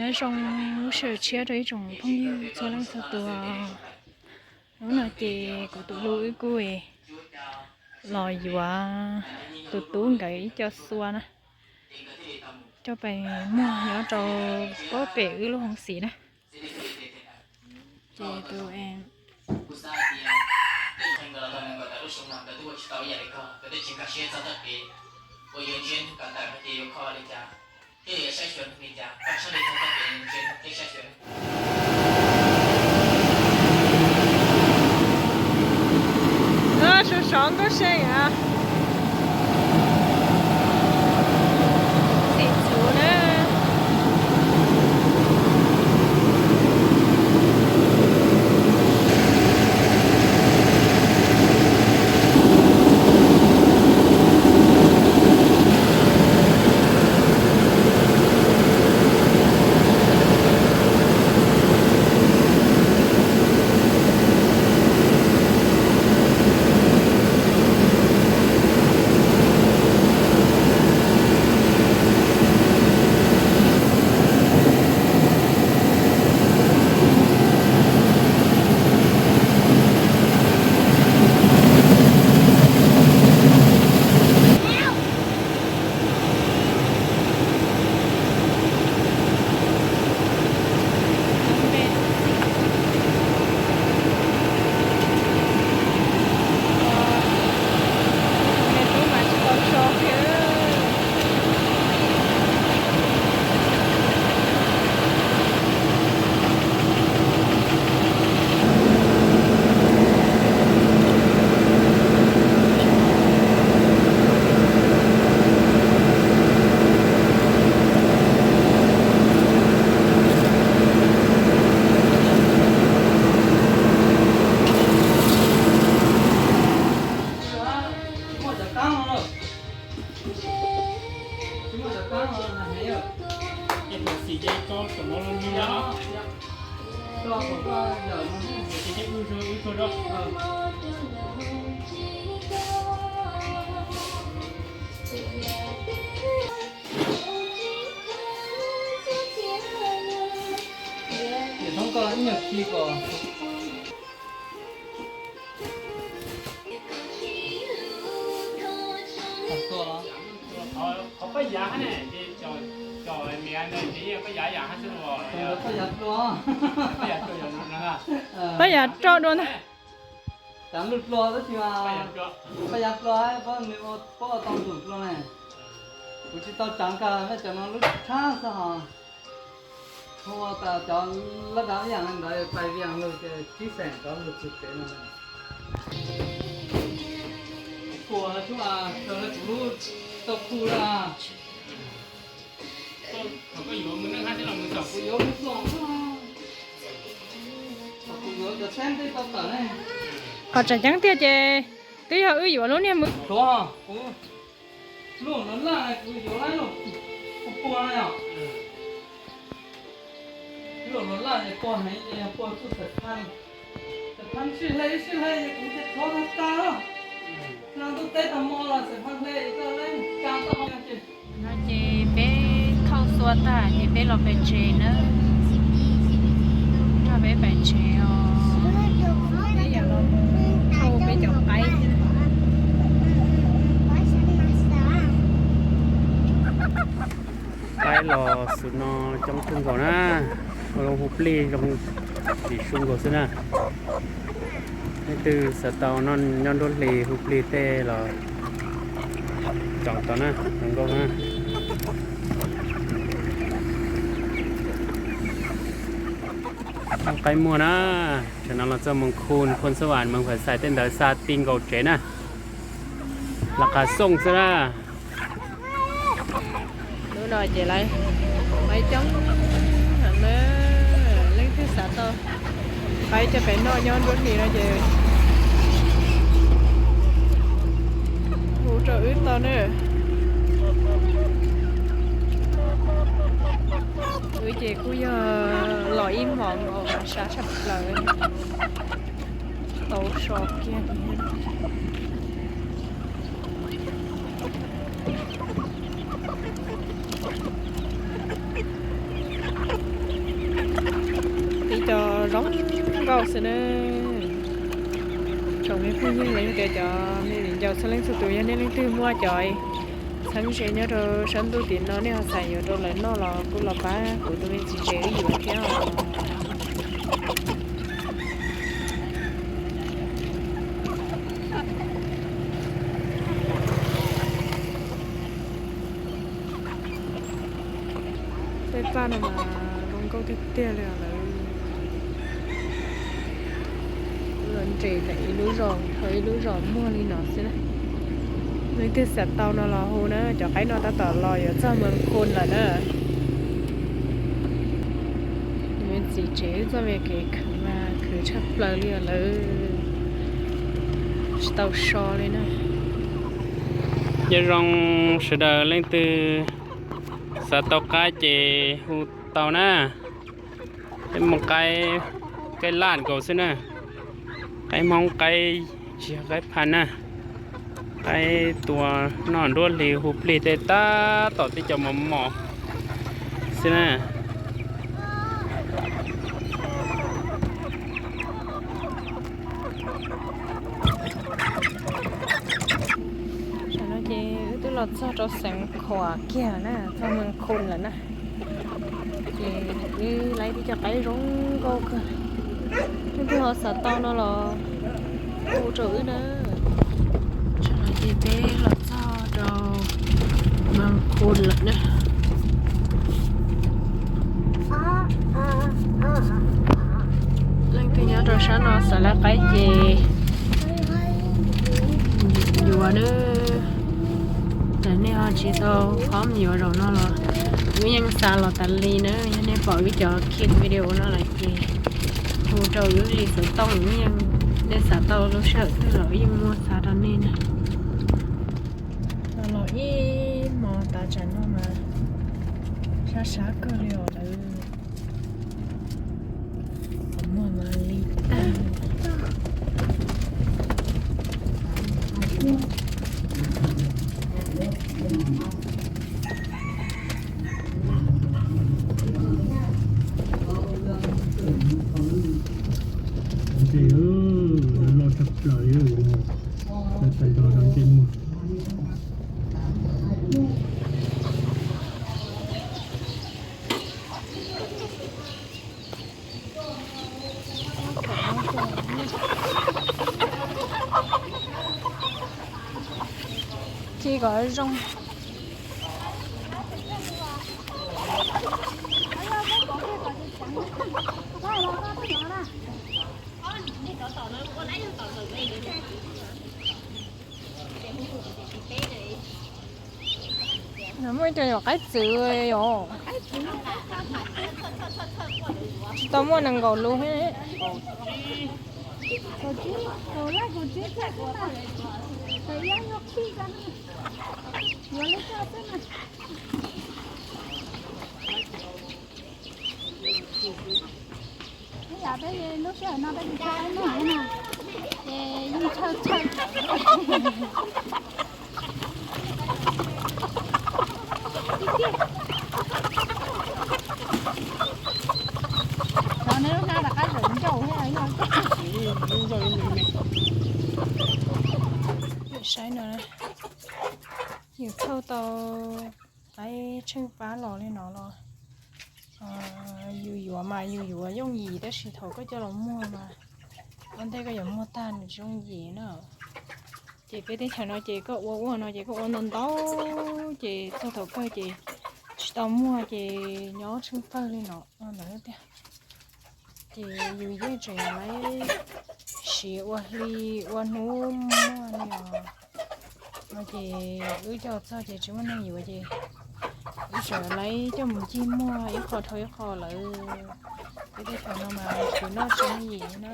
Nyob zoo lub sij hawm tshiab rau ib tsoom phooj ywg txhua leej txhua tus. Hnub no ces kuv tus hlub wb kuj los yuav tus tub nkawd ib co xua na, coj pais muag nyob rau pob pem wb lub hoob xim na. Ces tus Sov sov nkauj seej a. Xim txhuv na. Pab yav rau dua ntag. Tsaav lug dlua tab sis mas pab yav dlua, pab nws ua, pab ua tau ntuj dlua ne. Kuv tsis tau tsaav kag, cov no lub tshab xwb hos. Hu tas cov lab dav ib yaam le ntawd pais vias lug ces tib xeem cov lug txug kev no. Kuv sawv le kuv lub tau khu lawm. Kuv yuav mus txog, kuv yuav cov tsheb ntej tau tawm ne. Qhov tseem ceeb tiag ces twb yog wb yuav lub niag mws. Hluav, kuv lub hluav laj kuv yuav lub puag no yom. Lub hluav laj es puag heev es puag txuj xaim phaj. Xaim phaj sib hle sib hle es kuv cia hluav tag tag. Ntuj teb tag hmo los xaim phaj hle koj leb ca tau ces. No ces peb thauj xua tag ces peb los pem tsev na. Nrog peb pem tsev os. Peb yuav los thauj peb cov qaib thiab. Qaib los xwm no coob kawg nkaus na. Ua lub hu plig zoo lim su nkaus xwb na. Leej twg xav tau noj nyob nruab hlis hu plig tej los tsom tau na, zoo nkauj na. Qaib muag na, tam no los txog moos khu Phoos Xab Vam, moos Pham Xais tej ntawd xa ti nkaus tsev na. Los qas xooj xwb na. Hnub no ces lawv qaib coob heev na, leej twg xav tau qaib coj pem noj nyob nruab hlis no ces hu rau wb tau na. Wb ces kuj yog los ib hmos mas sab tshaj plaws, tau so kiag li. Nkauj xwb na. Tsoom me phooj ywg los yog tias cov me viv ncaus txhua leej txhua tus, yog nej leej twg muaj cov txheeb ze nyob rau sab ntuj tim no, nej ho xav yuav rau lawv noj los kuj los pab kuv tus me txiv tsev wb yuav thiab os. Tej paj no mas zoo nkauj tiag tiag li os lawv. Los nres ntawm ib lub zos dhau ib lub zos muag li no xwb na. Leej twg xav tau no los hu na, cov qaib no tab tom los yuav txog Moos Khun lawm na. Nws txiv tsev wb txoj me kev khwv mas khwv tshaj plaws li os lawv. Tsis tau so li na. Nyob zoo sawv daws, leej twg xav tau qaib ces hu tau na. Peb muaj qaib, qaib laj nkaus xwb na. Qaib Hmoob, qaib tsis yog qaib pha na. Qaib tua noj nruab hlis hu plig tej tab tom tib co mos mos xwb na. Tam no ces wb twb los txog rau xeev Khuam kiag na, txog Moos Khun lawm na. Ces wb laib tib co qaib zoo nkauj kawg. Leej twg ho xav tau no los hu rau wb na. Tam no ces peb los txog rau Moos Khun lawm na. Leej twg nyob rau sab no xav laib qaib ces yuav na. Txawm nej ho tsis tau qhov yuav zaum no los wb yeej xav los tas li na. Yog nej pom wb cov clip video no lawm ces hu rau wb li xov tooj, wb yeej, nej xav tau lub sij hawm twg los wb yeej muaj xav rau nej na. Los ib hmos tav tsam no mas sab sab kawg li os lawv. Qhov muag mas li tag. Loj tshaj plaws li, lawv tais nrog rau ncej muag. Ci kom zoo. Muaj ib co yuav qaib txwv os. Tsis tau muaj nees nkaum lub thiab. Ib yam peb lub sij hawm no peb tsis tau muag na, ces yeej tshawj tshawj. Cov neb lub hnab rov qab zawm ncauj thiab yog. Saib no, yus thauj tau qaib tsheej pab los li no los yus yuav mas yus yuav yooj yim, tab sis thaum koj coj los muag mas ua ntej koj yuav muag tag nws tsis yooj yim na. Ces peb teb chaws no ces koj ua ua no ces koj ua ntau ntau, ces txog thaum kawg ces tsis tau muag ces nyob tsheej pawg li no ntawd tiag. Ces yus yeej tseem laib siv ua hli ua hnub muag li os. No ces wb coj txog ces tsis muaj neeg yuav ces wb tseem laib coj mus ncig muag ib qho dhau ib qho lawm. Peb teb chaws no mas khwv noj tsis yooj yim na.